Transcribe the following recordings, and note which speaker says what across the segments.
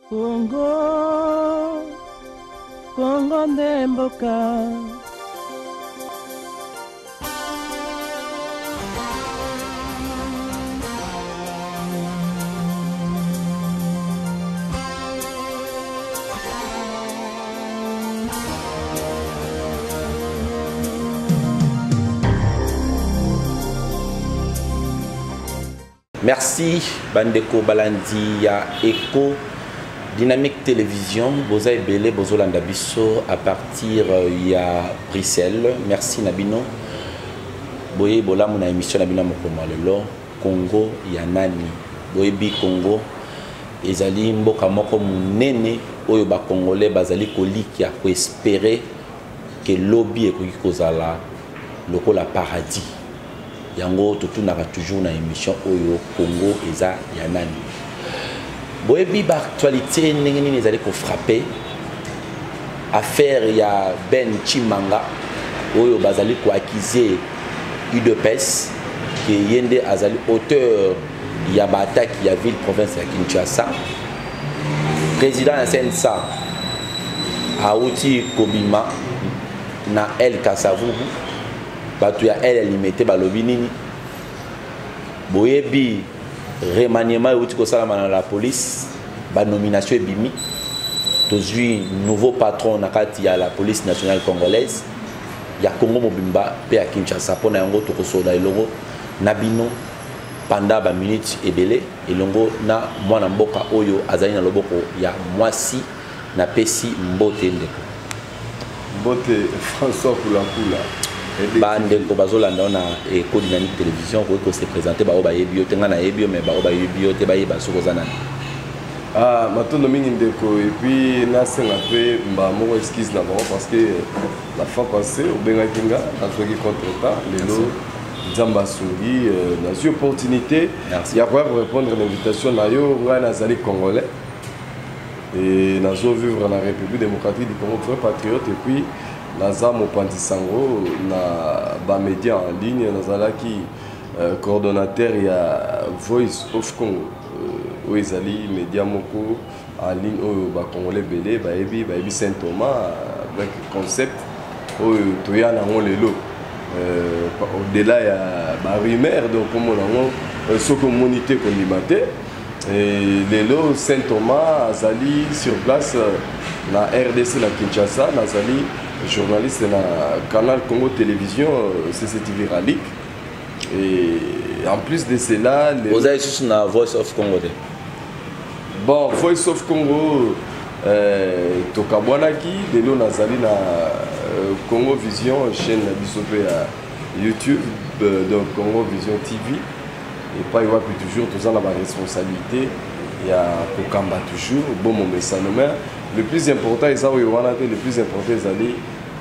Speaker 1: Congo, Congo nde mboka.
Speaker 2: Merci bandeko balandi ya Echo Dynamique Télévision boza ebele bozolanda biso à partir ya Bruxelles. Merci na bino boye bolamu na émission na bino mokolo mwa lelo Congo ya nani boyebi Congo ezali mboka moko monene oyo ba Congolais bazali kolikia koespere ke lobi ekoki kozala lokola paradis. Yango totunaka toujours na émission oyo Congo eza ya nani. Boyebi ba actualité ndenge nini ezali ko frapper affaire ya Ben Tshimanga oyo bazali ko accuser UDPS ke ye nde azali auteur ya ba attaque ya ville province ya Kinshasa. Président ya CNSA awuti kobima na El Kasavubu. Bato ya El Limete balobi nini? Boyebi remaniement euti kosalama na la police, ba nomination ebimi, tozwi nouveau patron na kati ya la police nationale congolaise ya Congo mobimba pe ya Kinshasa. Mpo na yango tokosolola elongo na bino pendant ba minutes ebele elongo na mwana mboka oyo azali na loboko ya mwasi. Napesi mbote ndeko.
Speaker 3: Mbote François Kulakula.
Speaker 2: Bandeko bazolanda yo na Echo Dynamique Télévision, okoki ko se présenter bao bayebi yo te, ngai nayebi yo mais bao bayebi yo te bayeba soki oza nani.
Speaker 3: Ah, matondo mingi ndeko, et puis nasenga mpe mbala moko excuse na bango parce que la fois passée obengaki nga nazwaki contretemps. Lelo Nzambe asungi, nazwi opportunité ya koya korépondre na invitation na yo. Ngai nazali congolais et nazo vivre na République démocratique du Congo, vrai patriote, et puis naza mopanzi sango na ba médias en ligne. Nazalaki coordonnateur ya Voice of Congo, oyo ezali média moko en ligne oyo ba Congolais ebele bayebi, bayebi Saint Thomas avec concept oyo toya nango lelo, au-delà ya ba rumeur. Donc komona yango, soki omoni te kondima te. Et lelo Saint Thomas azali sur place na RDC na Kinshasa. Nazali journaliste na Canal Congo Télévision, CCTV Ralik. Et en plus de cela,
Speaker 2: les Oza lisusu na Voice of Congo te?
Speaker 3: Bon, Voice of Congo, tokabwanaki. Lelo nazali na Congo Vision, chaîne na biso pe ya YouTube, donc Congo Vision TV. Et pas wapi toujours toza na ba responsabilité ya kokamba toujours bon momesano. Mais le plus important eza oyo wana te, le plus important ezali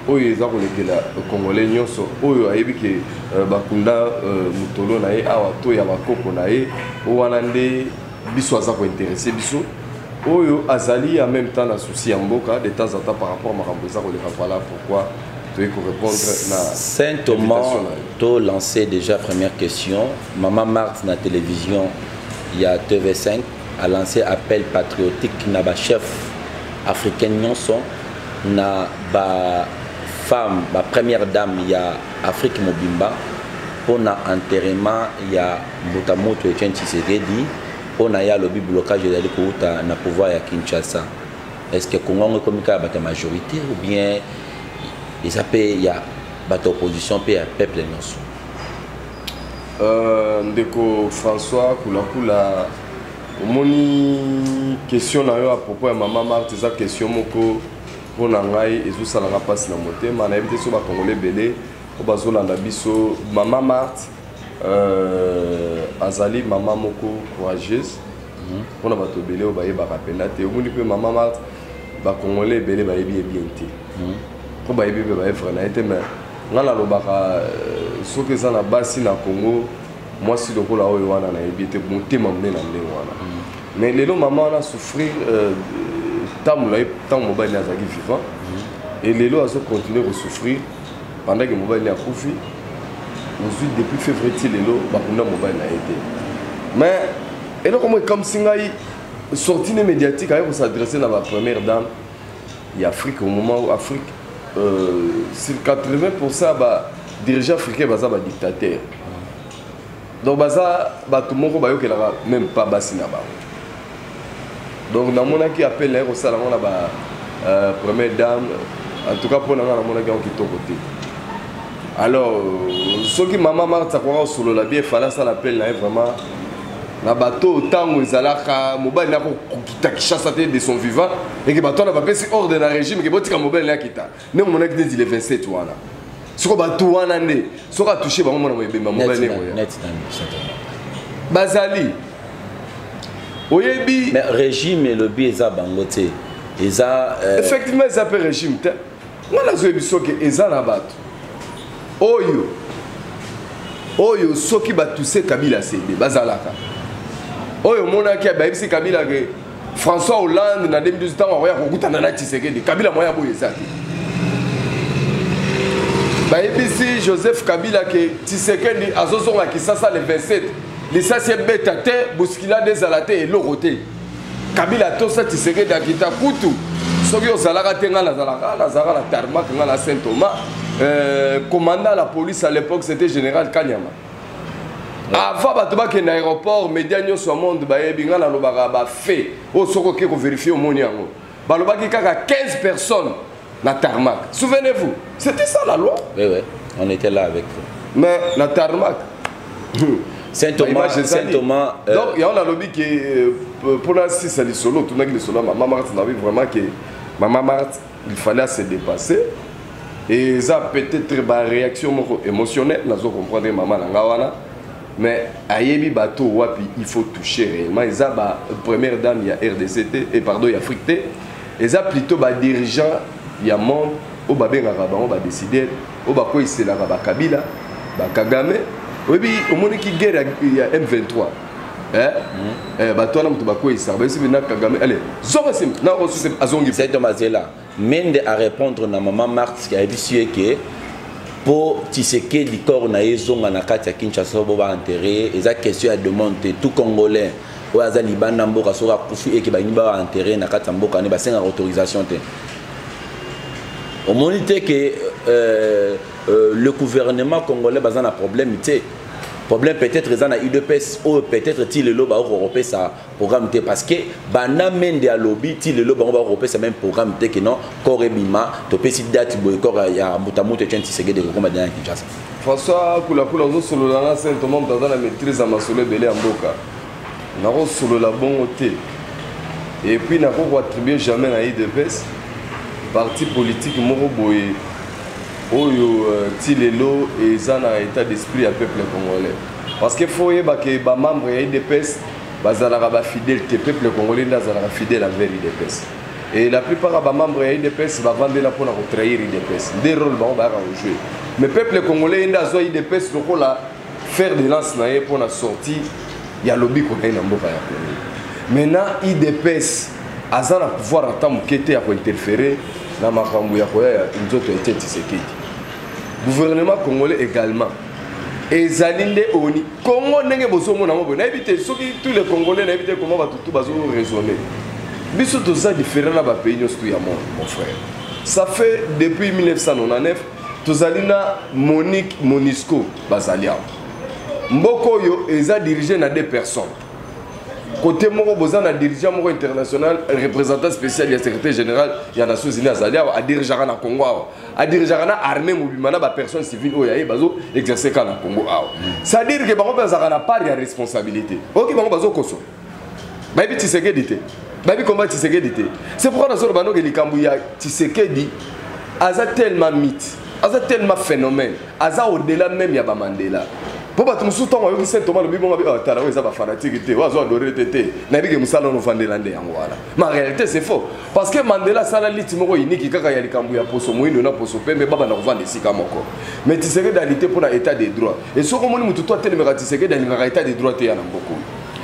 Speaker 3: oyo eza kolekela congolais nyonso oyo ayebi ke bakunda motolo na ye awa to ya bakoko na ye, oyo wana nde biso aza kointeresse biso, oyo azali en même temps na souci ya mboka de temps en temps par rapport makambo eza koleka. Voilà pourquoi toyei korépondre na
Speaker 2: Saint Thomas.
Speaker 3: Invitation na yo.
Speaker 2: To lancé déjà première question. Maman Marthe na télévision ya TV5 a lancé appel patriotique na ba chef africain nyonso, na ba femme, ba première dame ya Afrique mobimba, mpona enterrement ya Mbuta Moto Etienne Tshisekedi. Mpona ye alobi blocage ezali kouta na pouvoir ya Kinshasa. Est-ce que Congo yango ekomi kaka bato ya majorité ou bien eza mpe ya bato ya opposition mpe ya peuple nyonso?
Speaker 3: Ndeko François Kulakula, omoni question na yo à propos ya Mama Marthe eza question moko mpo na ngai ezosalanga mpasi na motema. Nayebi te so bakongole ebele oyo bazolanda biso. Mama Marthe, azali mama moko courageuse mpona bato ebele oyo bayebaka mpenza te. Omoni mpe Mama Marthe, bakongole ebele bayebi ye bien te, mpo bayebi mpe baevre na ye te. Mais ngai nalobaka, soki eza na basi na Congo, mwasi lokola oyo wana nayebi te, motema monene na ndenge wana. Mais lelo mama wana souffrir ntango na ye, ntango mobali ne azalaki vivant, et lelo azocontinue kosouffrir pendant que mobali ne akufi. Ozwi depuis février ti lelo bakunda mobali na ye te. Mais eloko moko ekamwisi ngai, Sortie ne médiatique aye kos'adresser na bapremière dame ya Afrique au moment où Afrique, sur 80 ya badirigeant africain baza badictateur. Donc baza bato moko bayokelaka même pas basi na bango. Donc namonaki appel na ye kosala yango na ba première dame. En tout cas, mpo na nga, namonaki yango kitoko te. Alors soki mama Marthe akoka kosolola bien, efale asala appel na ye vraiment na bato ntango ezalaka mobali nakokita Kinshasa te de son vivant, eke bato wana bapesi ordre na régime ke botika mobali nakita. Ndenge omonaki neti le 27 wana, soko bato wana nde soki atouche bango, mona moyebemba mobali nekoya bazali oyebi.
Speaker 2: Mais régime elobi eza bango te, eza
Speaker 3: Effectivement, eza mpe régime te. Nga nazoyebi soki eza na bato oyo soki batouche Kabila cd bazalaka oyo omonaki bayebisi Kabila ke François Hollande na 2012, ntango akoya kokutana na Tshisekedi, Kabila moya boyo eza te. Bayebisi Joseph Kabila ke Tshisekedi azozonga Kisasa le 27, lisasi ebeta te, bousculade ezala te, eloko te. Kabila atosa, Tshisekedi akita. Kutu soki ozalaka te, ngai nazalaka na tarmac, ngai na Saint Thomas. Commandant la police à l'époque, c'était général Kanyama. Avant bato bakende aéroport, média nyonso ya monde bayebi. Ngai nalobaka bafaits oyo, soki oke kovérifier, omoni yango. Balobaki kaka 15 personnes na tarmac. Souvenez-vous, c'était ça la loi.
Speaker 2: Oui, on était là avec vous.
Speaker 3: Mais na tarmac.
Speaker 2: Saint Thomas, Saint Thomas.
Speaker 3: Donc yango nalobi ke mpona sisa lisolo, otunaki lisolo ya mama Marthe, nabi vraiment ke mama Marthe, il fallait se dépasser et eza peut-être baréaction moko émotionnelle. Nazo comprendre mama na nga wana, mais ayebi bato wapi il faut toucher réellement. Eza ba première dame ya RDC te, et pardon, ya Afrique te, eza plutôt badirigeant ya monde oyo babengaka bango badécideur, oyo bakoyiselaka bakabila, bakagame. Oyebi, omoniki guerre ya M23, eh? Eh, bato wana moto bakweyisaka, bayesi na Kagame, allez, zonga nsima na osusu, azongi.
Speaker 2: Saint Thomas zela Mende a répondre na mama Marthe, ayebisi ye ke mpo Tshisekedi, corps na ye ezonga na kati ya Kinshasa bo baenterre, eza question ya demande te. Tout Congolais oyo aza libanda mboka, soki akufi, eke balingi baenterre na kati ya mboka ne, basengaka autorisation te. Omoni te ke le gouvernement congolais baza na problème te. Problème peut-être eza na UDPS oyo peut-être ti lelo bakokopesa programme te, parce que banda Mende alobi, ti lelo bango bakokopesa même programme te ke non, corps ebima, topesi date boye, corps ya mbuta mutu Etienne Tshisekedi ekokoma dena Kinshasa.
Speaker 3: François Kulakula, ozosolola na Saint Thomas, moto aza na maîtrise ya masolo ebele ya mboka. Nakosolola bongo te et puis nakokoattribue jamais na UDPS, parti politique moko boye oyo ti lelo eza na état d'esprit ya peuple congolais, parce que faut oyeba ke bamembre ya UDPS bazalaka bafidèle te. Peuple congolais nde azalaka fidèle envers UDPS, et la plupart ya bamembre ya UDPS bavandela mpona kotrahir UDPS, nde rôle bango bayaka kojouer. Mais peuple congolais ye nde azwa UDPS lokola fer de lance na ye mpona sortie ya lobiko na ye na mboka ya Congo. Maintenant, UDPS aza na pouvoir ata moke te ya kointerférer na makambo ya koya ya nzoto ya Etienne Tshisekedi. Gouvernement congolais également ezali nde oni Congo ndenge bozomona yango boye. Nayebi te soki tous les Congolais, nayebi te comment bato tu bazo raisonner. Biso toza différent na bapays nyonso tu ya monde, mon frère. Ça fait depuis 1999 tozali na MONUC, MONUSCO bazali awa. Mboka oyo eza dirigé na deux personnes. Côté moko, boza na dirigeant moko international, représentant spécial ya secrétaire général ya Nations unies, azali awa, adirigeaka na Congo awa, adirigeaka na armée mobima na bapersonne civile oyo aye bazo exercer kaka na Congo awa. C'est à dire ke bango mpe bazalaka na part ya responsabilité. Oki bango bazokoso, bayebi Tshisekedi te, bayebi komba Tshisekedi te. C'est pourquoi nazoloba noke likambo ya Tshisekedi aza tellement mythe, aza tellement phénomène, aza au-delà même ya bamandela. Mpo bato mosusu, ntango ayoki Saint Thomas alobi bongo, abi tala, oyo eza bafanatique te, oyo azo adore te te, nayebi ke mosala ono ofandela nde yango wana. Mais en réalité, c'est faux, parce que Mandela asala liti moko unique kaka ya likambo ya poso moyindo na poso pembe babanda kovanda esika moko. Mais Tshisekedi ali te mpona état de droit. Et soki omoni motu to atelemaka Tshisekedi, alingaka état de droit te ya na mboka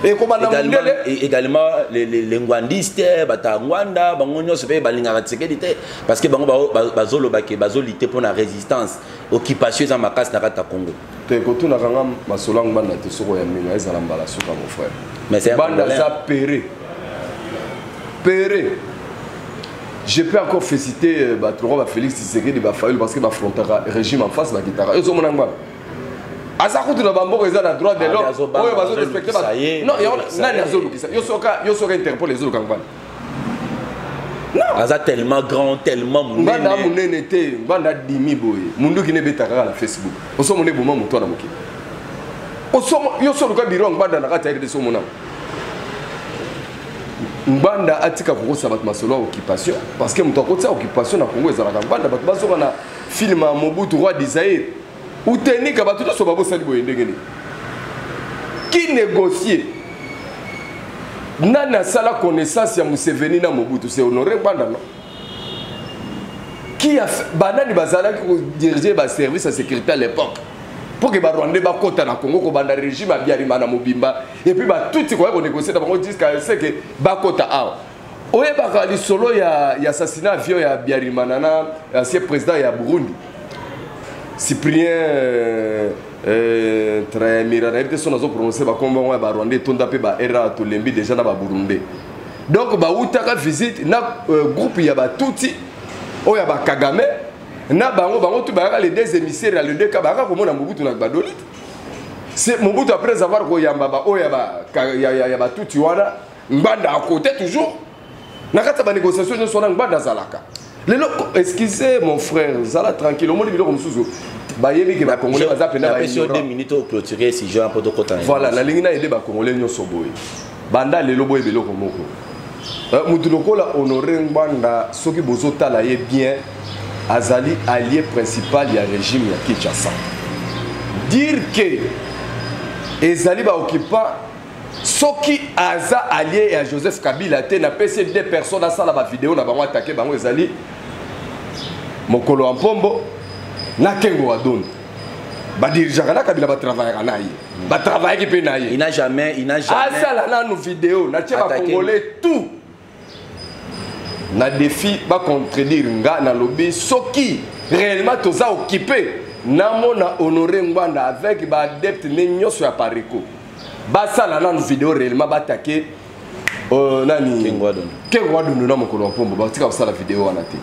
Speaker 3: oyo ekobanda mondele.
Speaker 2: Également les ngwandistes, bato ya Ngwanda, bango nyonso mpe balingaka Tshisekedi te, parce que bango bazolobake bazolite mpona résistance, occupation eza makasi na kati ya Congo.
Speaker 3: Te, kotunaka nga masolo yango banda te. Soko ya minga ezala mbala suka, mon frère. Banda aza pere. Pere, je peux encore féliciter bato lokola bafélix Tshisekedi, bafayulu, parce que bafrontaka régime en face, bakitaka. Yo ozomona Ngbanda aza kutu na bamboka eza na droit de
Speaker 2: Ah,
Speaker 3: l'homme
Speaker 2: azobanga,
Speaker 3: oyo bazorespecte.
Speaker 2: Azolukisa ye,
Speaker 3: Non, yango
Speaker 2: azolukisa
Speaker 3: nani
Speaker 2: ye.
Speaker 3: Azolukisa yo soka, yo soka Interpol ezoluka Ngbanda.
Speaker 2: Aza tellement grand, tellement
Speaker 3: Ngbanda
Speaker 2: monene.
Speaker 3: Monene te. Ngbanda adimi boye, munduki ne ebetaka kaka na Facebook. Osomona eboma moto wana mokili. Yo so oluka biro ya Ngbanda na kati ya RDC, omona Ngbanda atika kokosa bato masolo ya occupation, parce que moto akotia occupation na Congo ezalaka Ngbanda. Bato bazoka na film ya Mobutu, Roi du Zaïre, utenika bato nyonso babosani boye. Ndenge nini qui négocie? Nani asala connaissance ya Museveni na Mobutu? C'est Honoré Ngbanda, non? Qui a fait? Banani bazalaki kodiriger baservice ya sécurité à l'époque pour que barwandais bakɔta na Congo, kobanda régime ya Habyarimana na mobimba, et puis batuti koya konégocie na bango jusqu'à ce que bakɔta awa? Oyebaka lisolo ya assassinat avion ya Habyarimana na ancien président ya Burundi, Cyprien Ntaryamira. Nayebi te so nazoprononce bakombo yango ya barwandais. Etonda mpe ba era, tolembi déjà na baburundais. Donc bautaka visite na groupe ya batuti oyo ya bakagame na bango. Bango tu bayaka, les deux émissaires ya les deux cas, bayaka komona Mobutu na Gbadolite. C'est Mobutu, après avoir koyamba ba oyo ya batuti wana, Ngbanda à côté toujours na kati ya banégociation nyonso wana. Ngbanda azalaka lelo. Excusez mon frère, zala tranquille. Omoni biloko mosusu, bayebi ke bacongolais baza mpena
Speaker 2: Napesi yo
Speaker 3: baignorant.
Speaker 2: 2 minutes oclôturer sujet wana mpo tokota na
Speaker 3: Voilà, nalingi nayede bacongolais nyonso boye. Banda lelo boyeba eloko moko. Mutu lokola Honoré Ngbanda, soki bozotala ye bien, azali allié principal ya régime ya Kinshasa. Dire que ezali baoccupant, soki aza allié ya Joseph Kabila te, napesi ye deux personnes asala bavideo na bango, atake bango. Ezali mokolo ya mpombo na Kengo wa Dondo. Badirigeaka na Kabila, batravaillaka na ye, batravaillaki mpe na ye.
Speaker 2: Il n'a jamais
Speaker 3: Asala nanu video natie
Speaker 2: attaqué.
Speaker 3: Bacongolais tout na défi bacontredire nga. Nalobi, soki réellement toza occupé, namona Honoré Ngbanda avec baadepte ne nyonso ya Apareco, basala nanu video réellement batake nani?
Speaker 2: Kengo wa Dondo.
Speaker 3: Kengo wa Dondo na mokolo ya mpombo. Batika kosala video wana te.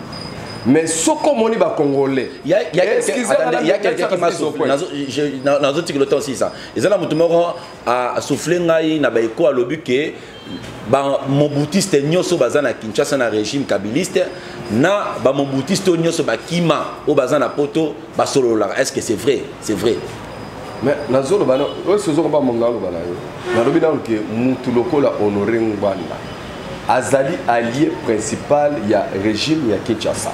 Speaker 3: Mais soki omoni bacongolais
Speaker 2: Il y a quelqu'un,
Speaker 3: Excusez,
Speaker 2: attendez,
Speaker 3: madame,
Speaker 2: il y a quelqu'un qui m'a
Speaker 3: mise au
Speaker 2: soufflé.
Speaker 3: point.
Speaker 2: Nazotikela temps aussi ça. Eza na motu moko asouffle ngai na baeko, alobi ke bamobutiste nyonso baza na Kinshasa na régime kabiliste, na bamobutiste oyo nyonso bakima, oyo baza na Poto, basololaka. Est ce que c'est vrai? C'est vrai?
Speaker 3: Mais nazoloba oyo sozokoba monga, aloba na yo. Nalobi nano ke mutu lokola Honoré Ngbanda azali allié principal ya régime ya Kinshasa.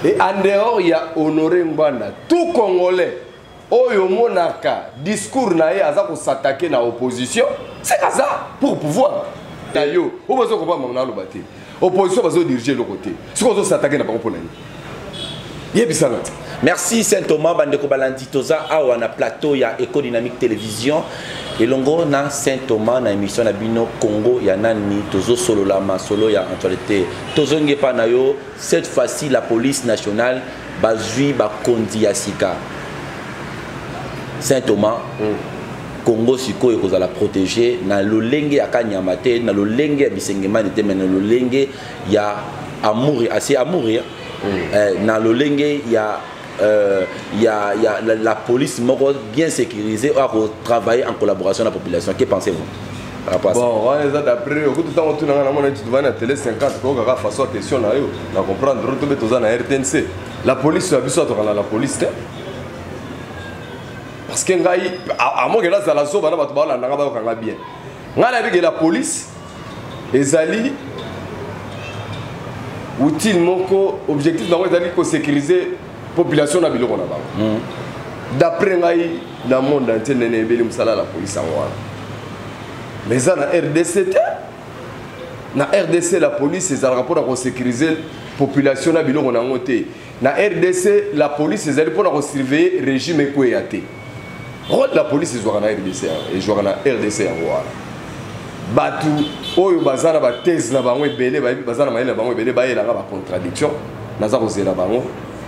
Speaker 3: Et en dehors ya Honoré Ngbanda, tout Congolais oyo omonaka discours na ye aza kosatake na opposition, c'est aza pour pouvoir na yo. Oyo bazokoba mama, naloba te opposition bazodirige eloko te. Soki ozosatake na bango, mpo na nini? Yebisanga te.
Speaker 2: Merci Saint Thomas. Bandeko balandi, toza awa na plateau ya Eco Dynamique Télévision elongo na Saint Thomas na émission na bino Congo ya nani. Tozosolola masolo ya actualité. Tozongi epa na yo. Cette fois-ci, la police nationale bazwi bakonzi ya sika. Saint Thomas, Congo sikoyo ekozala protégé na lolenge ya kanyama te, na lolenge ya bisengemani te, mais na lolenge ya Amuri, asi Amuri, na lolenge ya la police moko bien sécurisée oyo travailler en collaboration na population. Que pensez-vous par rapport à ça?
Speaker 3: Bon, wana eza d'après okutu. Ntango tunanga, namona neti tovandi na Télé 50, kokaka façon ya question na yo na comprendre to mpe toza na RTNC. La police ya biso atokana na la police te, parce que ngai amoke nazala zoba na bato baolandanga, bayokanga bien. Ngai nayebi ke la police ezali outil moko, objectif nango ezali kosécuriser population na biloko na bango. D'après ngai, na monde entier nene ebeli mosala ya la police yango wana, mais eza na RDC te. Na RDC, la police ezalaka mpona kosécuriser population na biloko na yango te. Na RDC, la police ezali mpona kosurveiller régime ekweya te. Rôle la police ezwaka na RDC, ezwaka na RDC yango wana. Bato oyo baza na bathèse na bango ebele, bayebi, baza na mayele na bango ebele, bayelanga bacontradiction, naza kozela bango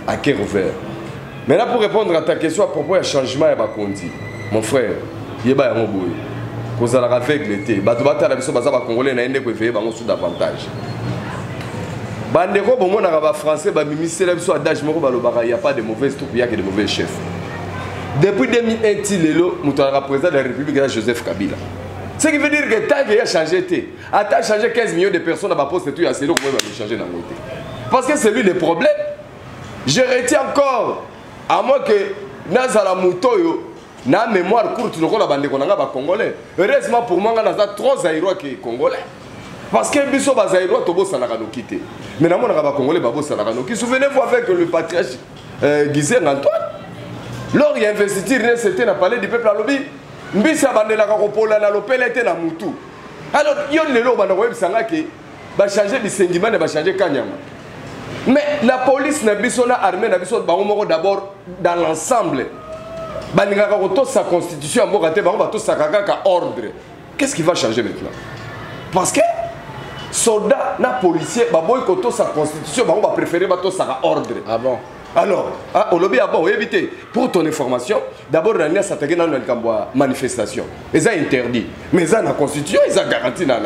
Speaker 3: à cœur ouvert. Maintenant, pour répondre à ta question à propos ya changement ya bakonzi, mon frère, yeba yango boye. Kozalaka aveugle te. Bato batala biso baza bacongolais na ye nde koeveye bango sous davantage. Bandeko, bomonaka bafrançais babimisela biso adage moko, balobaka: "Ya pas de mauvaise troupe, ya que de mauvais chef." Depuis 2001 ti lelo, moto azalaka président de la République eza Joseph Kabila. Ce qui veut dire que tant que ya changé te, ata changé 15 millions de personnes na baposte, tout ya selo komoyeba changer nango te, parce que c'est lui le problème. Je retiens encore, à moins que nazala moto oyo na mémoire courte lokola bandeko na nga bacongolais. Heureusement pour moi, nga naza trop zaïrois que congolais, parce que biso bazaïrois tobosanaka noki te, mais namonaka bacongolais babosanaka noki. Souvenez-vous, avec le patriarche Gizenga Antoine, lors ya investiture ne, c'était na Palais du Peuple, alobi mbisi abandelaka kopola na lopele te na mutu. Alors yo lelo obanda koyebisanga ke bachange Bisengimane, bachange Kanyama, mais la police na biso na armée na biso, bango moko d'abord dans l'ensemble balingaka kotosa constitution ya mboka te, bango batosaka kaka ordre. Qu'est-ce qui va changer maintenant? Parce que soldat na policier baboyi kotosa constitution, bango bapréféré batosaka ordre.
Speaker 2: Ah bon?
Speaker 3: Alors, ah, olobi ah bon, oyebi te. Pour ton information, d'abord nani asataki nano na likambo ya manifestation? Eza interdit, mais eza na constitution, eza garanti na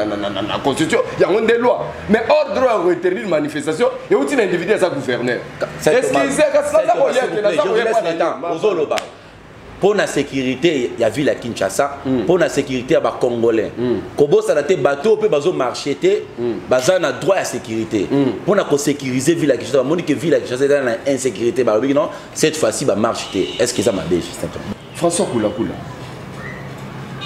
Speaker 3: constitution, yango nde loi. Mais ordre oyo ya kointerdire manifestation euti na individu aza gouverneur. Excuse, kasi naza koya te, naza koya.
Speaker 2: Ozoloba mpo na sécurité ya ville ya Kinshasa, mpo na sécurité ya bacongolais. Kobosana te, bato mpe bazomarche te, baza na droit ya sécurité. Mpo na kosécuriser ville ya Kinshasa, bamoni ke ville ya Kinshasa eza na insécurité, balobiki non, cette fois-ci bamarche te. Est ce que eza mabe, Justin?
Speaker 3: François Kulakula,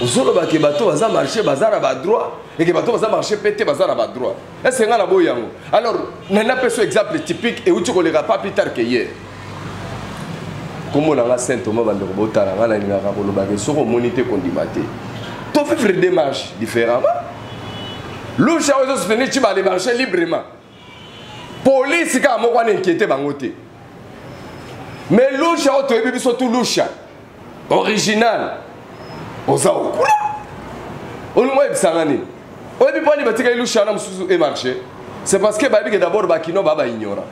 Speaker 3: ozolobake bato baza marche baza na badroit, eke bato baza marche mpe te baza na badroit. Ese nga na boyi yango? Alors nani apesa exemple typique euti koleka pas plus tard que hier? Kombo na nga Saint Thomas. Bandeko botala nga, nalingaka kolobaka soki omoni te, kondima te. Tovivre démarche différemment. Lucha oyo ezosoutenir ti bale marche librement, polise kaka moko wana inquiété bango te. Mais Lucha oyo toyebi biso tu, Lucha original, oza okula olingo oyebisanga nini? Oyebi mponi batikali Lucha wana mosusu emarche? C'est parce que bayebi ke d'abord bakino baa baignorant,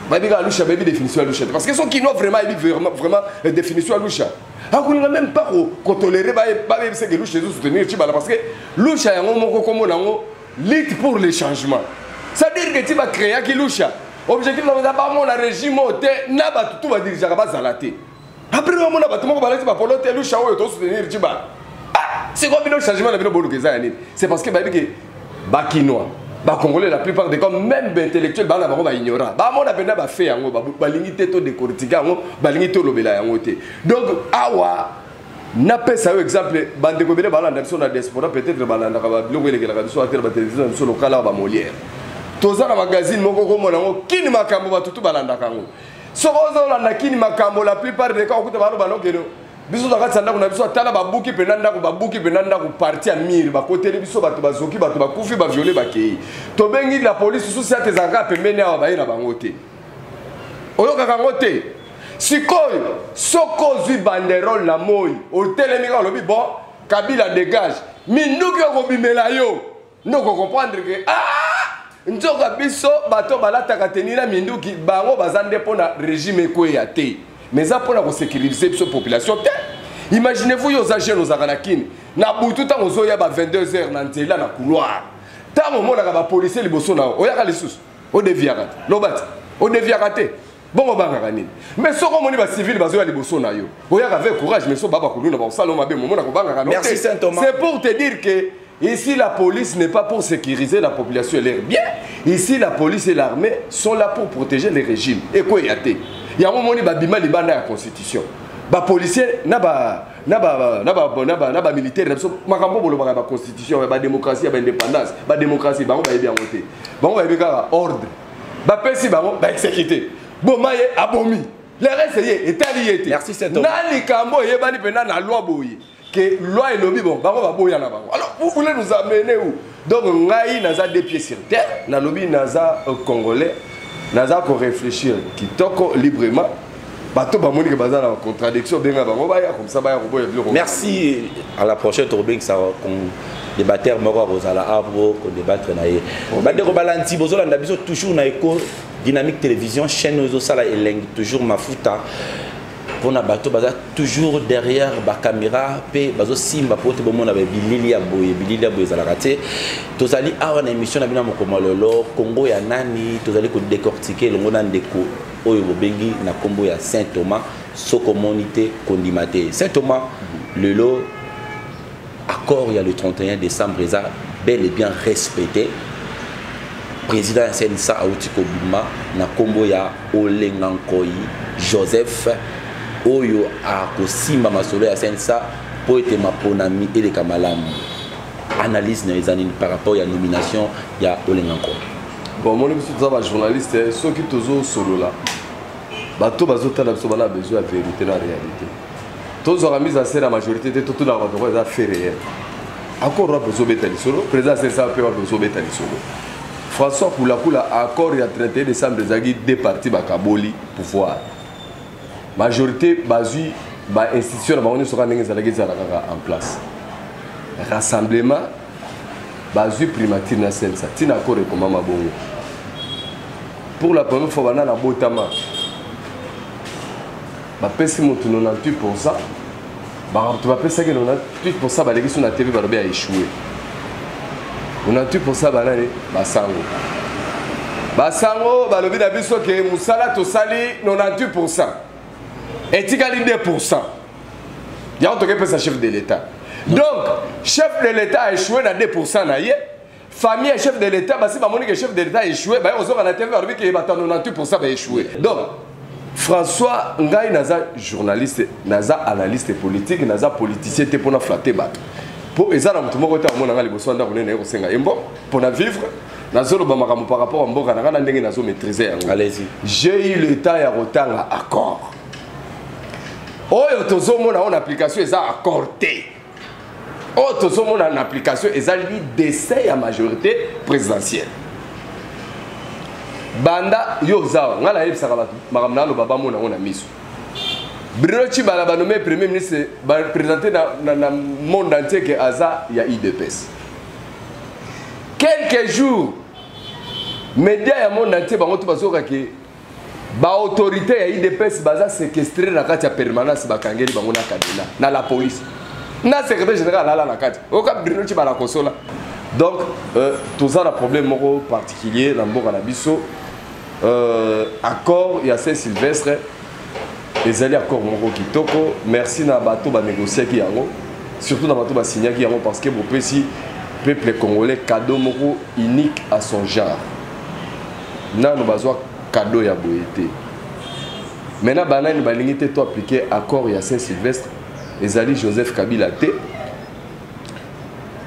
Speaker 3: bayebi kaka Lucha, bayebi définition ya Lucha te. Parce que soki kino vraiment ayebi vraiment, vraiment définition ya Lucha, akolinga même pas kotolérer bayebisa ke Lucha ezosoutenir Tshibala, parce que Lucha yango moko kombo nango Lutte pour le changement. C'est-à-dire que ti bacréaki Lucha, objectif nango eza bamona régime oyo te na bato tu badirigeaka bazala te. Après bamona bato moko balati bapolo te, Lucha oyo tosoutenir Tshibala. Sikoyo bino, changement na bino boluka eza ya nini? C'est parce que bayebi ke bakinois, bacongolais, la plupart des cas, même baintellectuel, bana bango baignorant, bamona mpenza bafe yango, balingi te todécortiquer yango, balingi te olobela yango te. Donc awa napesa yo exemple. Bandeko ebele balanda biso na diaspora, peut-être balandaka babiloko elekelaka biso ate na batelevizio na biso lokala awa, bamolière. Toza na magazine moko komona yango Kini Makambo, bato tu balandaka yango. Soki ozolanda Kini Makambo, la plupart des cas okuta bano banokeno biso na kati ya ndako na biso. Atala, babuki mpenza ndako, babuki mpenza ndako, partie ya mur, bakoteli biso bato, bazoki bato, bakufi, baviole, bakei. Tobengi la police susu ate ezalaka pembeni awa, baye na bango te, oyokaka yango te. Sikoyo soki ozwi banderole na moi, otelemi kaka, olobi: "Bon, Kabila dégage", minduki okobimela yo nde okocomprendre ke ah, nzoka biso bato balataka teni na minduki, bango baza nde mpo na régime ekweya te, mais eza mpona kosécuriser biso population te. Imaginez-vous, yo oza jeune, ozalaka na Kini, na butu ntango ozoya ba 22 heures na nzela na couloir, ntango omonaka bapolisier liboso na yo, oyaka lisusu, odeviaka te, loba te, odeviaka te, bongo obangaka nini? Mais soki omoni bacivile bazoya liboso na yo, oyaka avec courage. Mais so baba kuluna bakosala yo mabe, momona kobangaka.
Speaker 2: Merci, Saint Thomas.
Speaker 3: C'est pour te dire que ici, la police n'est pas pour sécuriser la population et l'air bien. Ici, la police et l'armée sont là pour protéger le régime ekweya te. Yango omoni babima libanda ya constitution, bapolicier na ba na ba na ba na ba na ba militaire na biso. Makambo bolobaka ya baconstitution, ya badémocratie, ya baindépendance, badémocratie, bango bayebi yango te. Bango bayebi kaka ordre bapesi bango, baexécute. Boma ye, abomi, le reste ye etali ye te.
Speaker 2: Merci, Saint Thomas.
Speaker 3: Na likambo eyebani mpenza na loi boye ke loi elobi, bon, bango baboya na bango. Alors vous voulez nous amener où? Donc ngai naza deux pieds sur terre. Nalobi naza congolais, naza koréfléchir kitoko librement. Bato bamoni ke baza na contradiction, benga bango baya comme ça, baya koboya biloko.
Speaker 2: Merci, à la prochaine. Tobengisa débatteur moko akozala awa po kodébattre na ye. Bandeko balandi, bozolanda biso toujours na Eco Dynamique Télévision, chaîne oyo ezosala elengi, toujours mafuta. Mpona bato baza toujours derrière bacaméra mpe bazosimba mpo te bomona bilili ya boye, bilili ya boye ezalaka te. Tozali awa na émission na bino ya mokolo lelo, Kongo ya nani. Tozali kodécortiquer elongo na ndeko oyo bobengi na nkombo ya Saint Thomas. Soki omoni te, kondima te. Saint Thomas, lelo accord ya le 31 décembre eza bel et bien respecté. Président ya CNSA auti kobima na nkombo ya Olenga Nkoi Joseph, oyo akosimba masolo ya CNSA mpo ete maponami eleka malamu. Analyse na eza nini par rapport ya nomination ya Olenga Nkoi?
Speaker 3: Bon, omoni, biso toza bajournaliste. Soki tozosolola, bato bazotala biso bana besoin ya vérité na réalité. Tozwaka mise en scène ya majorité te, totunaka bato ko eza fait réel. Accord wapi ozobeta lisolo? Président CNSA mpe wapi ozobeta lisolo? François Kulakula, accord ya 31 décembre ezalaki deux partis bakaboli pouvoir. Majorité bazwi bainstitution na bango nyonso kaka ndenge ezalaki, ezala kaka en place. Rassemblement bazwi primature na CNSA. Ntina accord ekomama bongo, pour la première fois banda na botama, bapesi moto 98. Bato bapesaki 98, baleki so na TV, balobi ya échoué. 98 banani? Basango. Basango balobi na biso ke mosala tosali 98, etikali 2, yango tokepesa chef de l'État. Donc chef de l'État a échoué na 2 na ye. Famille ya chef de l'État basi bamoni ke chef de l'État a échoué, baye kozonga na TV, balobi ke bato ya 98 baéchoué. Donc François, ngai naza journaliste, naza analyste politique, naza politicien te mpona flatter bato, mpo eza na motu moko te amona ngai liboso ya ndako nene naye kosenga ye mbo mpona vivre. Nazoloba makambo par rapport ya mboka na ngai na ndenge nazomaîtrise yango.
Speaker 2: Allez-y.
Speaker 3: J'ai eu le temps ya kotanga accord oyo tozomona oyo na application. Eza accord te oyo tozomona na application, ezali dessin ya majorité présidentielle. Banda yo oza awa, ngai nayebisaka bato makambo naloba, bamona yango na miso. Bruno Tshibala, banommé premier ministre, baprésente na monde entier ke aza ya UDPS. Quelques jours, média ya monde entier bango to bazoyoka ke baautorité ya UDPS baza séquestré na kati ya permanence, bakangeli bango na cadenas na la police, na secrétaire général alala na kati. Oyoka Bruno Tshibala kosola. Donc toza na problème moko particulier na mboka na biso. Accord ya Saint Sylvestre ezali accord moko kitoko. Merci na bato banégociaki yango, surtout na bato basignaki yango, parce que bopesi peuple congolais cadeau moko unique à son genre. Nano bazwa cadeau ya boye te. Maintenant, banani balingi te to appliquer accord ya Saint Sylvestre? Ezali Joseph Kabila te,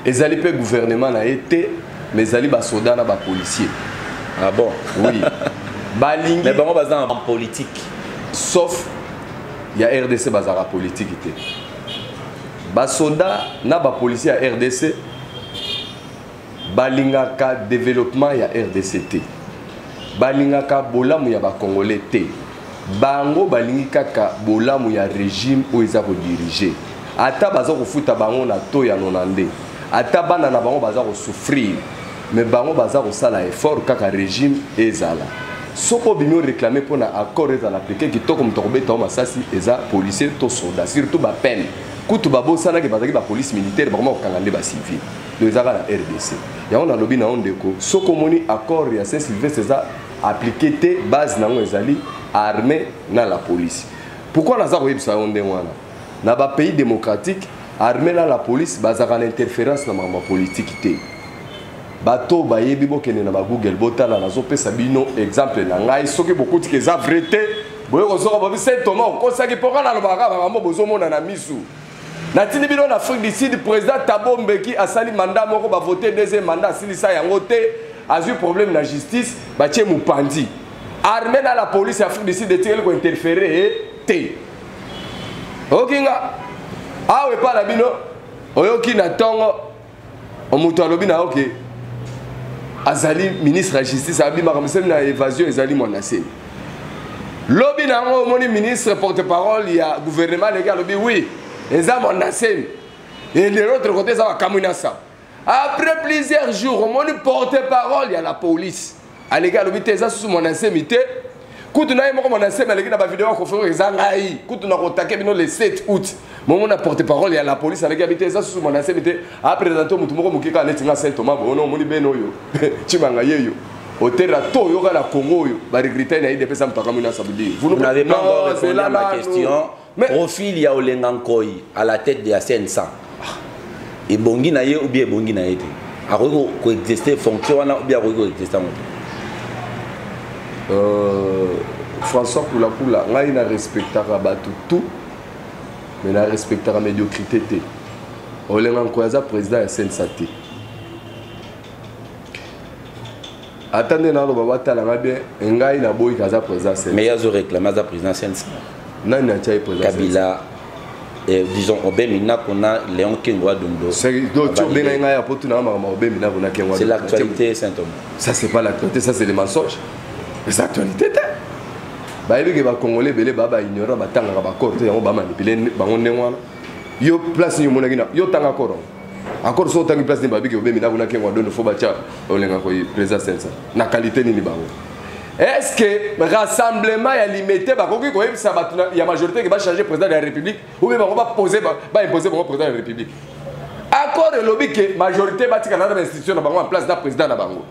Speaker 3: ezali mpe gouvernement na ye te, mais ezali basoda na bapolicier.
Speaker 2: Ah bon?
Speaker 3: Oui, balingi.
Speaker 2: Mais bango baza en politique.
Speaker 3: Sauf ya RDC bazalaka politike te. Basoda na bapolicier ya RDC balingaka développement ya RDC te, balingaka bolamu ya bacongolais te. Bango balingi kaka bolamu ya régime oyo eza kodiriger. Ata baza kofuta bango na to ya 92, ata bana na bango baza kosouffrir, mais bango baza kosala effort kaka régime ezala. Soki obimi oréclame mpona accord ezala appliqué kitoko, moto akobeta o masasi eza policier to soldat. Surtout bapene kutu babosanaki bazalaki bapolice militaire, bakoma kokanga nde bacivile. Donc eza kaka na RDC. Yango nalobi na yo ndeko, soki omoni accord ya Saint Sylvestre eza appliqué te, base nango ezali armée na la police. Pourquoi naza koyebisa yo ndenge wana? Na bapays démocratique, armée na la police bazalaka na interférence na makambo ya politike te. Bato bayebi, bokende na bagoogle, botala. Nazopesa bino exemple na ngai. Soki bokutika eza vrai te, boye kozoka bobi Saint Thomas okosaki. Mpo nga nalobaka makambo bozomona na misu. Natindi bino na Afrique du Sud, président Thabo Mbeki asali mandat moko, bavote deuxième mandat, asilisa yango te, azwi problème na justice, batie mopanzi. Armée na la police ya Afrique du Sud etikeli kointerférer te. Oyoki nga awa epai na bino, oyoki na ntongo moto alobi na yo ke azali ministre ya justice, abimaka mosemi na évasion, ezali Mwanda Nsemi. Lobi na yango, omoni ministre porte parole ya gouvernement aleki, alobi oui, eza Mwanda Nsemi, et de l'autre côté eza bakamwi na sa. Après plusieurs jours, omoni porte parole ya la police aleki, alobi te, eza susu Mwanda Nsemi te. Kutu na ye moko Mwanda Nsemi aleki na bavideo ya conférence, eza ngai kutu na kotake bino le 7 août. Momona porte parole ya la police aleki abi te, eza susu Mwanda Nsemi te, aprésente motu moko moke kaka neti nga Saint Thomas. Bono omoni bene oyo Tshimanga yeyo otera to oyoka na Congo oyo baregrete na UDPS moto akamwi na sabudi.
Speaker 2: Vous n'avez pas encore répondu à ma question. Mais profil ya Olenga Nkoy à la tête de la CNSA, ebongi na ye ou bien ebongi na ye te? Akoki koexiste fonction wana ou bien akoki koexiste yango
Speaker 3: te? François Kulakula, ngai na respectaka bato tout, mais na respectaka médiocrité te. Olenga Nkoy aza président ya CNSA te. Ata nde naloba, batalanga bien, ngai naboyika aza président CNSA.
Speaker 2: Mais ye azo réclame aza président CNSA.
Speaker 3: Nani atia ye président?
Speaker 2: Kabila, disons Aubin Minaku na Léon Kengo wa Dondo.
Speaker 3: Tu obengai ngai ya po tunanga makambo Aubin Minaku na Kengo.
Speaker 2: C'est l'actualité, Saint Thomas.
Speaker 3: Ça, c'est pas l'actualité, ça, c'est les mensonges. C'est actualité te. Bayebi ke bacongolais ebele baa baignorant, batangaka baaccord te, yango bamanipule bango ndenge wana. Yo, place nini omonaki na yo tanga accord yango? Accord so otangi, place nini babiki Aubin Minaku na Kengo wa Dondo fo batya Olenga Nkoy président CNSA? Na qualité nini bango? Est-ce que rassemblement ya Limete bakoki koyebisa bato ya majorité ke bachanger président de la République, ou bien bango bapose, baimpose bango président de la République? Accord elobi ke majorité batikala na bainstitution na bango en place, na président na bango.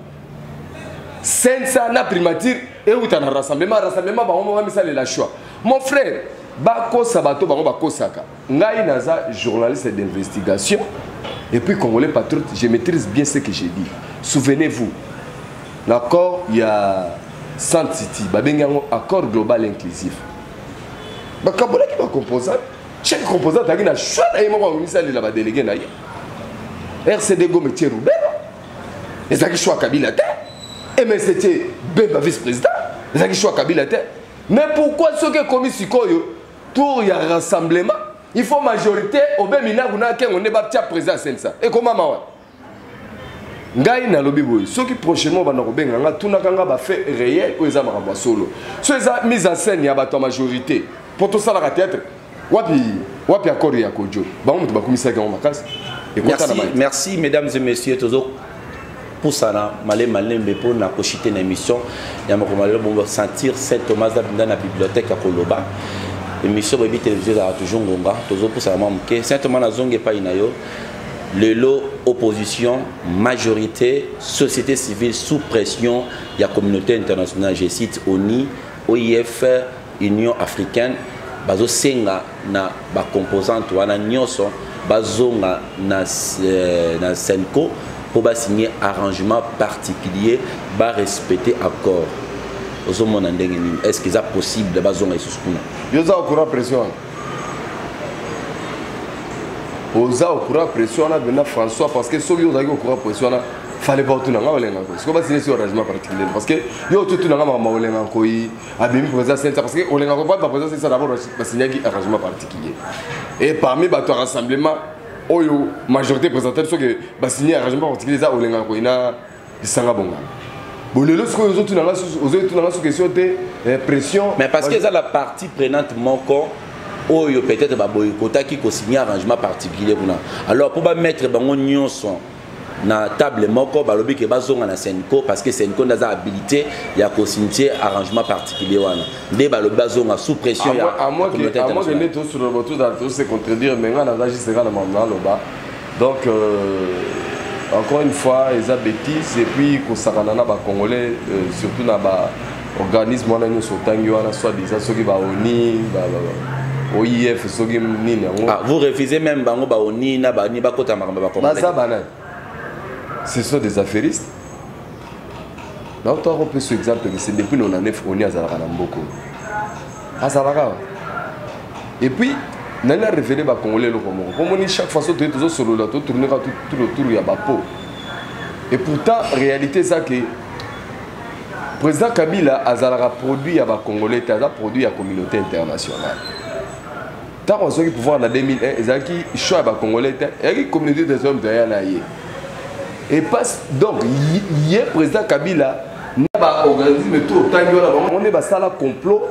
Speaker 3: CNSA na primature euta na rassemblement. Rassemblement, bango moko bamisalela choix. Mon frère, bakosa bato, bango bakosaka. Ngai naza journaliste d'investigation et puis congolais patriote, je maîtrise bien ce que j'ai dit. Souvenez-vous, l'accord ya Sun City, babengi yango accord global inclusif. Bakabolaki bacomposante, chaque composante azalaki na choix na ye moko, akomisalela badélégué na ye. RCD Goma etie Ruberwa, ezalaki choix Kabila te. MSC tie Bemba vice président, ezalaki choix Kabila te. Mais pourquoi soki ekomi sikoyo tour ya rassemblement, il faut majorité, Aubin Minaku na Kengo nde batia président CNSA? Ekoma mawa. Ngai nalobi boye, soki prochainement banda kobenga nga, tunaka nga bafait réel oyo eza makambo ya solo. So eza mise en scène ya bato ya majorité mpo tosalaka théâtre, wapi wapi accord ya Kodjo? Bango moto bakumisaki yango makasi.
Speaker 2: Merci, merci mesdames et messieurs. Tozo pusana malembe malembe mpo na koshite na émission ya mokolo lelo. Bongo sentir Saint Thomas abinda na bibliothèque ya koloba. Émission boyebi, télévision ezalaka toujours ngonga, tozopusana mwa moke. Saint Thomas, nazongi epai na yo. Lelo opposition, majorité, société civile sous pression ya communauté internationale, je cite ONU, OIF, Union africaine, bazosenga na bacomposante wana nyonso bazonga na CENCO mpo basigner arrangement particulier, barespecte accord. Ozomona ndenge nini? Est ce que eza possible bazonga lisusu kuna?
Speaker 3: Yo oza au courant pression wana? Oza au courant pression wana mpena, François? Parce que soki ozalaki au courant pression wana, fallait pas otuna nga Olenga Nkoy sikoyo basine si arrangement particulier, parce que yo otutuna nga makambo Olenga Nkoy abimi président CNSA. Parce que Olenga Nkoy, ba président CNSA, d'abord basignaki arrangement particulier, et parmi bato ya rassemblement oyo majorité présentable, soki basigné arrangement particulier, eza Olenga Nkoy na Lisanga Bongana. Bon, lelo sikoyo ozotuna nga so question te, pression.
Speaker 2: Mais parce que eza la partie prenante moko oyo peut-être baboyikotaki kosigner arrangement particulier kuna. Alors mpo bamettre bango nyonso na table moko, balobi ke bazonga na CENCO, parce que CENCO nde aza habilité ya kosigner arrangement particulier wana. Nde balobi bazonga sous pression ya
Speaker 3: communauté internationale. Nde tosolola, tozala tose contredire, mais nga naza juste kaka na makambo naloba. Donc encore une fois, eza bêtise et puis kosakana na bacongolais, surtout na baorganisme wana nyonso otangi wana, soit disant soki baONU, OIF, soki nini yango.
Speaker 2: Ah, vous refusez même bango baONU na bani bakota makambo
Speaker 3: bacongolais? Baza banani? Ce sont des affairistes. Naotaka kopesa exemple que c'est depuis 99 ONU azalaka na mboka, azalaka. Et puis nani arévélé bacongolais eloko moko? Po moni, chaque fois so toye tozosolola, totourne kaka tout autour ya bapo, et pourtant réalité eza ke président Kabila azalaka produit ya bacongolais te, aza produit ya communauté internationale. Ntango azwaki pouvoir na 2001, ezalaki choix ya bacongolais te, ezalaki communauté internationale moto aya na ye. Et passe donc ye président Kabila na baorganisme to otangi wana, bango nde basala complot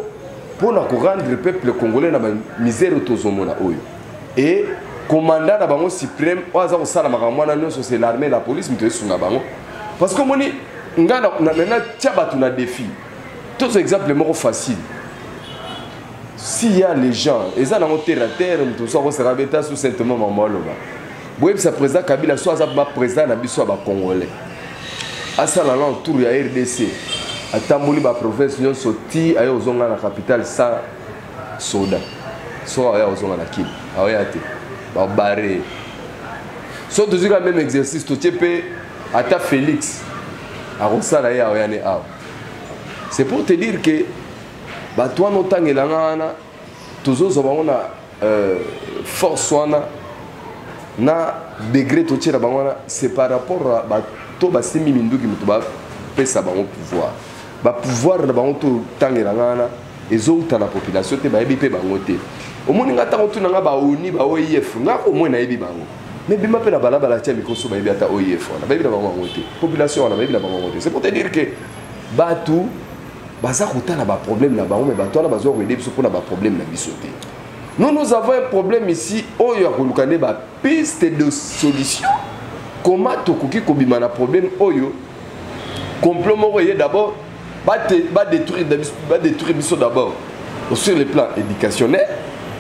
Speaker 3: mpona korendre peuple congolais na bamisère oyo tozomona oyo. Et commandant na bango suprême oyo aza kosala makambo wana nyonso, c'est l'armée, la police, moto esunga bango. Parce que omoni, ngai natia bato na défi. Tozwa exemple moko facile. S'il y a les gens, eza nango terre à terre, moto mosusu akosaka beta sous saintement mama aloba. Boyebisa président Kabila so aza ba président na biso ya ba congolais. Asala na tour ya RDC. Atamboli ba province nyonso ti aye ozonga na capitale sans soda. So aya ozonga na Kin. Aoya te. Ba barrer. So tozwi ka même exercice totie pe ata Félix akosala ye aoya ne awa. C'est pour te dire que bato wana otangela nga wana tozozwa bango na force wana na degré totiela bango wana, c'est par rapport à bato basimbi minduki moto bapesa bango pouvoir. Bapouvoir na bango totangela nga wana ezouta na population te, bayebi mpe bango te. Omoni nga ntango tuna nga baoni ba OIF, nga omoi nayebi bango, mais bima mpe na balabala tia mikoso, bayebi ata OIF wana, bayebi na bango yango te. Population wana bayebi na bango yango te. C'est pour te dire que bato baza kotala baproblème na bango, mais bato wana bazwa koyede biso mpona baproblème na biso te. Nous, nous avons un problème ici oyo ya koluka nde bapiste de solution, comment tokoki kobima na problème oyo. Complot moko eye d'abord badétruire biso d'abord sur le plan éducationnel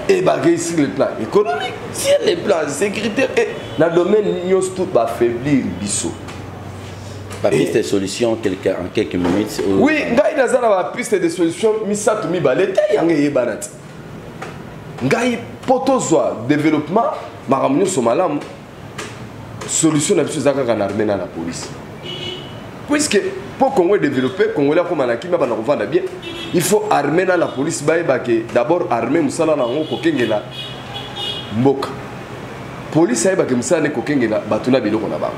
Speaker 3: et bakei sur le plan économique, sur le plan sécuritaire et na domaine nyonso tout bafaiblir biso.
Speaker 2: Bapiste de solution en quelques minutes.
Speaker 3: Oui, ngai naza na bapiste de solution misato, mibale te, yango eyebana te. Ngai mpo tozwa développement, makambo nyonso malamu, solution na biso eza kaka na armée na la police, puisque mpo Congo edéveloppe, Congolais akóma na kimia, bana kovanda bien, il faut armée na la police bayeba ke d'abord armée mosala na yango kokengela mboka, police ayebake mosala nde kokengela bato na biloko na bango.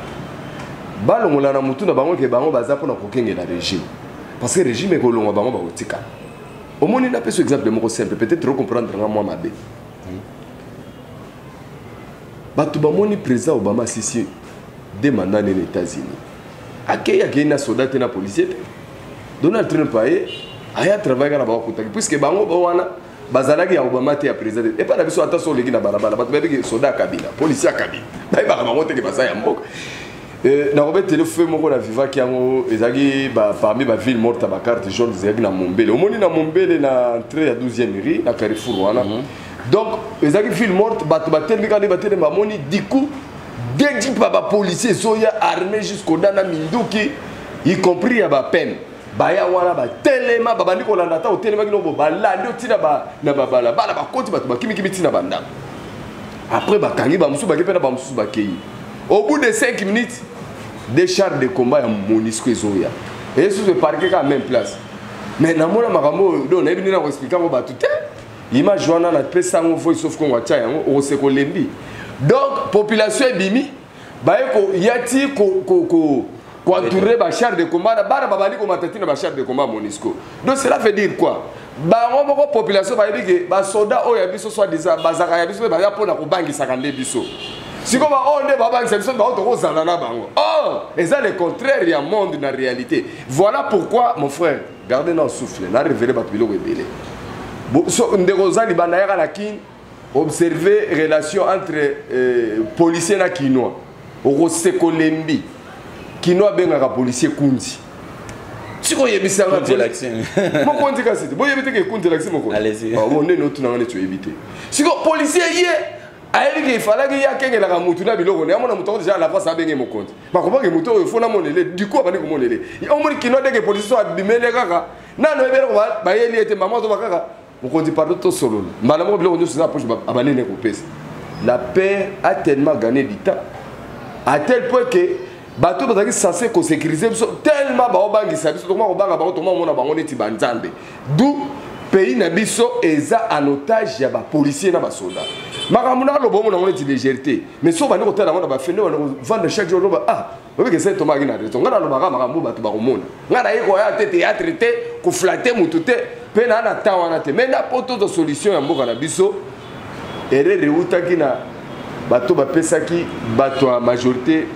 Speaker 3: Balongola na mutu na bango ke bango baza mpona kokengela régime, parce que régime ekolongwa, bango bakotikala. Omoni, napesa exemple moko simple, peut-être ocomprendre nga mwa mabe. Bato bamoni président Obama asisi deux mandats nene États-Unis, akei, akei na soldat te, na policier te. Donald Trump aye, aya travaille kaka na bakokutaki, puisque bango bo wana bazalaki ya Obama te, ya président te. Epai na biso, ata so oleki na balabala, bato bayebiki soldat ya Kabila, policier ya Kabila, bayebaka bango teke baza ya mboka. Nakobetele fe moko na vivaki yango, ezalaki parmi baville morte ya bacarte jaune, ezalaki na Mombele. Omoni na Mombele, na entrée ya 12e rue, na carrefour wana. Donc ezalaki ville morte, bato batelemi kaka nde batelemi, bamoni du coup deux jeep ya bapolicier ezoya, armé jusqu'au dents na minduki, y compris ya bapeme. Baya wana, batelema, babandi kolanda. Ata otelemaki nobo, balandi otina na babalabala, bakoti, bato bakimikimi ntina bandako. Après bakangi bamosusu, bake mpe na bamosusu bakei. Au bout de 5 minutes, des chars de combat ya MONUSCO ezoya, esusu eparke kaka même place. Mais namona makambo oyo, donc nayebi nde na koexplike yango bato te. Image wana napesa yango Voice of Congo, atia yango, okoseka olembi. Donc population ebimi, baye koya ti koentourer bachar de combat na bana, babandi komata ntina bachar de combat MONUSCO. Donc cela veut dire quoi? Bango moko population bayebi ke basoda oyo ya biso, soi disant bazalaka ya biso, mpe baza mpona kobangisaka nde biso. Sikoyo baoyo nde babangisa biso, bango tokozala na bango. Or eza le contraire ya monde na réalité. Voilà pourquoi, mon frère, garde na souffle na révélé bato biloko ebele. So, ndeko oza libanda, yaka na Kine, observer relation entre policier na Kinois, okoseka olembi. Kinois abengaka policier kundi. Sikoyo oyebisanga
Speaker 2: Kundi elakisi.
Speaker 3: Mokonzi kasi te, boyebi te ke kundi elakisi mokonzi.
Speaker 2: Allez-y.
Speaker 3: Ah, bon, ndeni otunanga neti oyebi te. Sikoyo policier ye ayebi ke efalaki ye akengelaka mutu na biloko na amona motu yango déjà à l'avance, abenge mokonzi, bakomaki motu oyo fo namonele. Du coup abandi komonele. Omoni Kino ndenge policier so abimele kaka nano oyebele bayeli ye te, mama azoba kaka mokonzi, pardon, tosolola. Mbala moko biloko nyonso eza na poche, abanene kopesa. La peur a tellement gagné du temps à tel point que bato bazalaki censé kosécuriser biso, tellement baobangisa biso, tokoma kobanga bango, tokoma komona bango neti banzambe. D'où pays na biso eza en otage ya bapolicier na basoda. Makambo na aloba, omona yango neti légèreté, mais so bandi kotala yango na bafende, bandi kovanda chaque jour, oloba: ah, oyebike se tomaki na raison. Ngai nalobaka makambo, bato bakomona ngai naye koya te, théâtre te, koflatter motu te, mpe naa na temps wana te. Mais na po tozwa solution ya mboka na biso, erreur eutaki na bato bapesaki bato ya majorité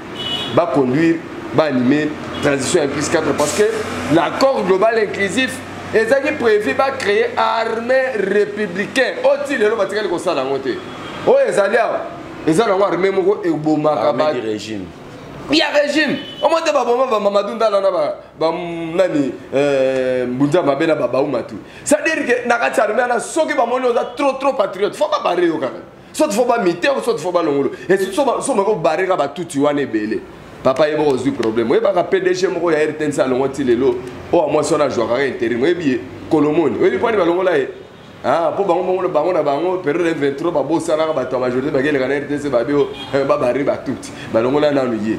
Speaker 3: baconduire, baanimer transition ya plus 4, parce que l'accord global inclusif ezalaki prévu bacréer armée républicain. Oti lelo batikali kosala yango te. Oyo ezali awa eza nango armée moko ebomaka.
Speaker 2: Armée du régime.
Speaker 3: Ya régime omoi te, baboma bamamadou Ndala na nani, Mbunza Mabe na babauma tu. C'est-à-dire que na kati ya armée wana, soki bamoni oza trop trop patriote, faut babarrer yo kaka, soit faut bamuter, soit faut balongolo. Et so moko barrer kaka batuti wana ebele, papa ye moko ozwi problème. Oyebaka PDG moko ya RTNC alongwa ti lelo oyo, mwasi wana azwaka kaka intérim. Oyebi ye Kolomoni? Oyebi mpani balongola ye? Ah, mpo bango bango bango na bango période M23 babosanaka bato ya majorité bakeleka na RTC, babi babarrer batuti, balongola nanu ye,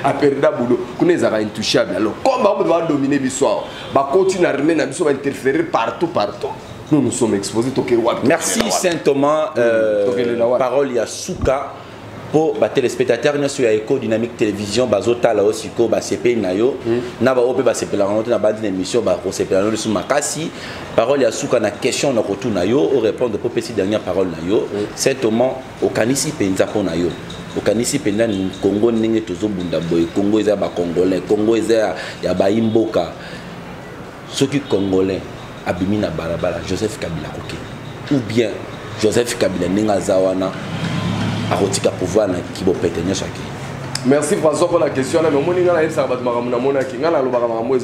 Speaker 3: aperda boulot kuna, ezalaka intouchable. Alors comme bango bato badomine biso awa, bakoti na armée na biso, bainterférer partout partout, nous nous sommes exposés. Toke wapi?
Speaker 2: Merci Saint Thomas. Parole ya suka mpo batéléspectateur nyonso ya Eco Dynamique Télévision bazotala yo sikoyo, basepeli na yo, na baoyo mpe basepelaka yango te na bandi na émission, bakosepela na yo lisusu makasi. Parole ya suka na question na kotuna yo, orépondre mpo opesi dernière parole na yo. Saint Thomas, okanisi mpenza mpo na yo, okanisi mpenza Congo ndenge tozobunda boye, Congo eza ya bacongolais, Congo eza ya bayimboka, soki congolais abimi na balabala, Joseph Kabila akoki ou bien Joseph Kabila ndenge aza wana akotika pouvoir na kibopete nyonso ake?
Speaker 3: Merci François pour la question wana. Mais omoni, ngai nayebisaka bato makambo namonaki. Ngai nalobaka makambo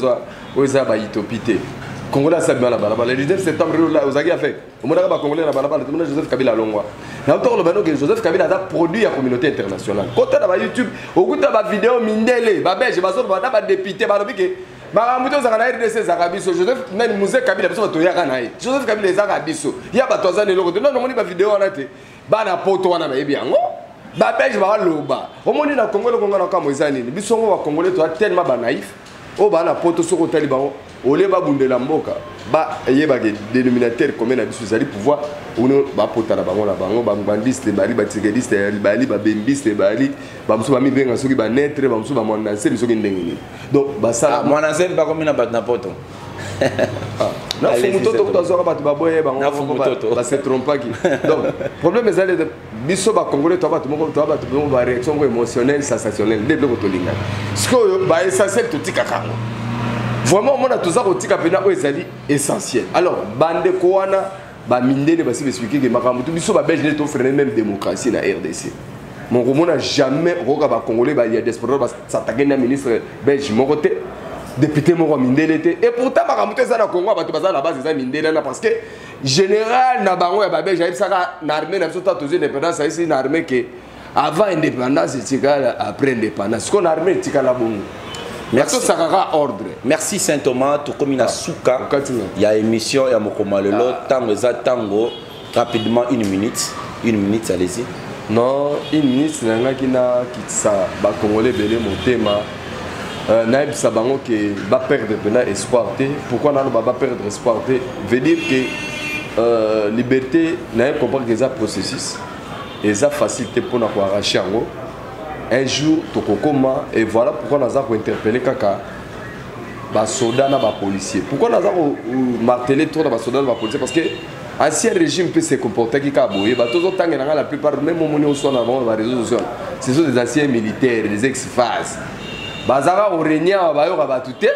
Speaker 3: oyo eza bautopie te. Congolais asabima na balabala le 19 septembre, ozalaki avec, omonaka bacongolais na balabala, tomona Joseph Kabila alongwa. Na tokoloba noke Joseph Kabila aza produit ya communauté internationale. Kota na bayoutube, okuta bavideo, mindele, babelge bazoloba na badéputé, balobi ke makambo te ozalaka na RDC ezalaka biso. Joseph nani, Mzee Kabila, biso bato toyaka na ye. Joseph Kabila ezalaka biso ya bato, aza na eloko te. Nano omoni bavideo wana te? Bana poto wana bayebi yango, babelge baloba. Omoni, na Congo eloko nga na kambo eza nini? Biso ngo bacongolais toza tellement banaïf. Oyo baa na poto, soki otali bango, olie babundela mboka, bayebaka dénominateur commun na biso ezali pouvoir. Ono bapota na bango na bango, bangbandiste bali, batshisekediste bali, babembiste bali, bamosusu bamibenga soki banetre, bamosusu bamwana nsemi, soki ndenge nini. Donc basala
Speaker 2: Mwana nsemi bakomi na bato na poto.
Speaker 3: Na fumu toto kutu azwaka bato baboye bango base trompaki. Donc problème ezali, biso bacongolais toa bato moko, toa bato moko baréaction moko émotionnelle, sensationnelle, nde biloko tolingaka. Sikoyo baessentiel totikaka yango vraiment. Omona toza kotika mpena oyo ezali essentiel. Alors bandeko wana bamindele basi baexpliquer ke makambo to biso babelge nde tofreiner même démocratie na RDC. Mokomona jamais okoyoka bacongolais ya diaspora basatake na ministre belge moko te, député moko ya mindele te. Et pourtant makambo to eza na Congo, bato baza na base eza mindele wana, parce que général na bango ya babelge ayebisaka na armée na biso, ta tozwi indépendance, ayebisi na armée ke avant indépendance etikala, après indépendance. Sikoyo na armée etikala bongo, tosakaka ordre.
Speaker 2: Merci Saint Thomas. Tokomi na suka ya émission ya mokolo lelo. Ntango eza ntango, rapidement, une minute, une minute, allez-y.
Speaker 3: Non, une minute nangaki nakitisa bacongolais ebele motema, nayebisa bango ke baperdre mpena espoir te. Pourquoi naloba baperdre espoir te? Veut dire que liberté, naye comprendre ke eza processus, eza facile te mpona koarracher yango. Un jour tokokoma. Et voilà pourquoi naza kointerpeller kaka basoda na bapolicier. Pourquoi naza komarteler trop na basoda na bapolicier? Parce que ancien régime mpe se comportaki kaka boye. Bato ozotangela nga, la plupart, même omoni oswana bango na baréseaux sociaux, ce sont des anciens militaires, des ex FAZ, bazalaka korenia awa, bayoka bato te.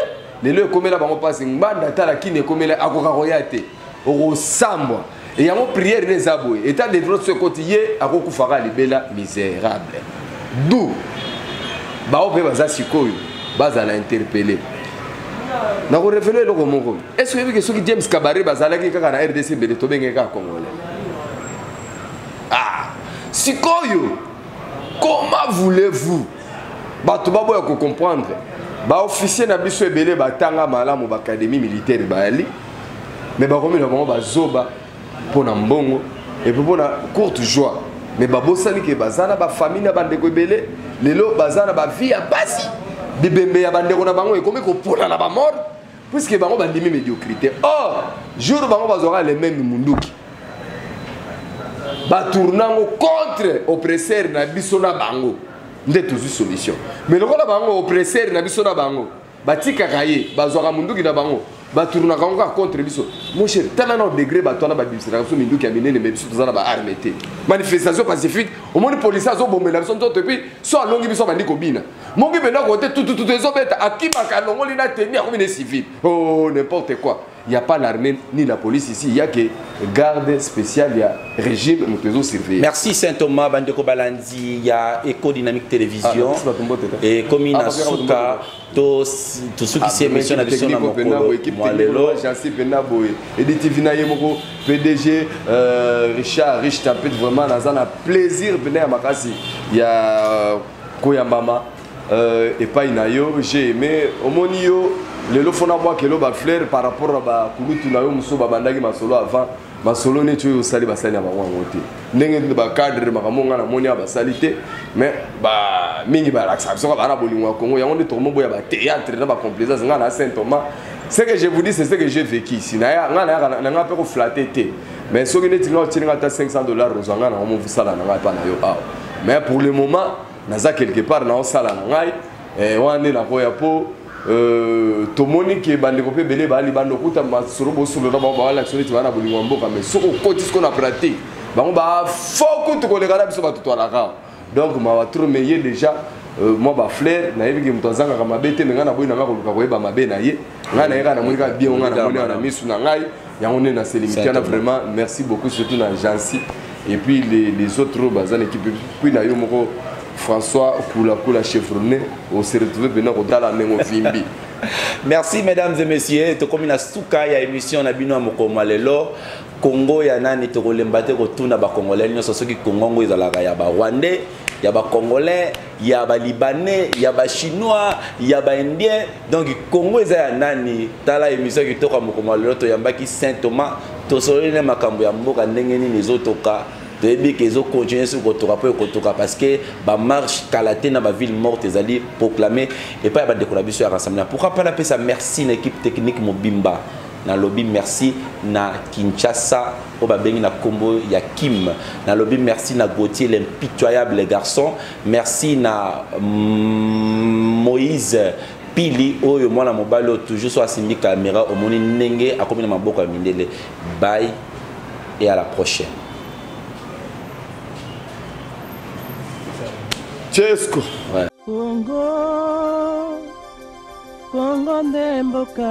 Speaker 3: Lelo ekomela bango mpasi. Ngbanda, tala kini ekomela, akoka koya te, okosambwa. E yango prière ne eza boye: état de droit so ekoti, ye akokufaka libela misérable. Du bao mpe baza sikoyo bazala interpellé. Nakorévéler eloko moko. Est ce oyebi ke soki James Kabarebe bazalaki kaka na RDC, mbele tobenge kaka congolais? Ah, sikoyo comment voulez-vous bato baboya kocomprendre? Baofficier na biso ebele batanga malamu, baacadémie militaire bayali, mais bakomi na bango bazoba mpo na mbongo et puis mpo na courte joie. Mais babosani ke baza na bafamille na bandeko ebele. Lelo baza na bavie ya basi, bibembe ya bandeko na bango ekomi kopola na bamort, puisque bango bandimi médiocrité. Or jour bango bazwaka le même munduki, batourner yango contre oppresseur na biso na bango, nde tozwi solution. Mais lokola bango oppresseur na biso na bango batikaka ye, bazwaka munduki na bango, batournaka yango kaka contre biso. Mon cher, tala na degré bato wana babimiselaka biso minduki ya minene, mais biso toza na baarme te. Manifestation pacifique, omoni policier azobomela biso nzoto, et puis so alongi biso, abandi kobina mongi mpena kote tutututu, ezobeta, akimaka, alongoli na teni, akomi ne civil. Oh, n'importe quoi! Il n'y a pas l'armée ni la police ici. Il y a que garde spéciale, il y a régime, nous devons surveiller.
Speaker 2: Merci Saint Thomas, Bandeko Balandi, il y a Eco Dynamique Télévision. Ah, et comme il Suka, tous ceux qui s'y émission na biso na mokolo
Speaker 3: mwa lelo. Jansi Pena Boye, Edith TV na ye moko, PDG Richard, Rich Tapet, vraiment naza na plaisir pena ya makasi ya koyambama epai na yo. J'ai aimé omoni yo lelo fona bwakelo ba fleur par rapport à ba kulutu na yo mosusu babandaki masolo avant masolo neti oyo osali basali na bango yango te ndenge bacadre makambo nga namoni ya basali te mais mingi balakisaka biso kaka bana bolingo ya Congo yango nde tokomoboya bathéâtre na bacomplaisance. Nga na Saint Thomas, ce que je vous dis, c'est ce que j'ai vécu ici. Nga nayaka na nga mpe koflatter te, mais soki neti nga otieli nga ata 500 $ ozwa nga nango mosala na ngai epa na yo awa. Mais pour le moment naza quelque part naosala na ngai wana nde nakoya mpo tomoni ke bandeko mpe ebele baali banda okuta masolo bosolola bango bawalakisa neti baa na bolingo ya mboka, mais soki okoti siko na pratique, bango bafo kutu koleka na biso bato twalaka. Donc mawa trop, mais ye déjà mwa bafleur nayebi ke moto azangaka mabe te, me ngai naboyi na ngai koluka koyeba mabe na ye. Ngai na ye kaka namoni kaka bien, ngai namoni kaka na misu na ngai yango nde naselimiti wana. Vraiment merci beaucoup, surtout na Jansi et puis les autres oyo baza na équipe, puis na yo moko François Kula Kula chevronné, on se retrouve maintenant kotala ndenge ovimbi.
Speaker 2: Merci mesdames et messieurs, tokomi na suka ya émission na bino ya mokolo ya lelo, Congo ya nani? Tokolemba te kotuna bacongolais nyonso soki Congo ngo ezalaka ya Barwandais, ya Bacongolais, ya Balibanais, ya Bachinois, ya Baindien. Donc Congo eza ya nani? Tala émission kitoko ya mokolo ya lelo, toyambaki Saint Thomas, tosololi na makambo ya mboka ndenge nini ezotoka. Toyebi ke ezocontinue soki kotoka mpo ekotoka parce que bamarche kala te na baville morte ezali proclamé epai ya bandeko na biso ya Rassemblement. Pourquoi pas napesa merci na équipe technique mobimba. Nalobi merci na Kinshasa oyo babengi na nkombo ya Kim. Nalobi merci na Gautier, l'impitoyable garçon. Merci na Moïse Pili oyo mwana mobali oyo toujours so asimbi caméra omoni ndenge akomi na maboko ya mindele. Bye et à la prochaine.
Speaker 3: Chesco.
Speaker 2: Ouais.
Speaker 1: Congo, Congo nde mboka.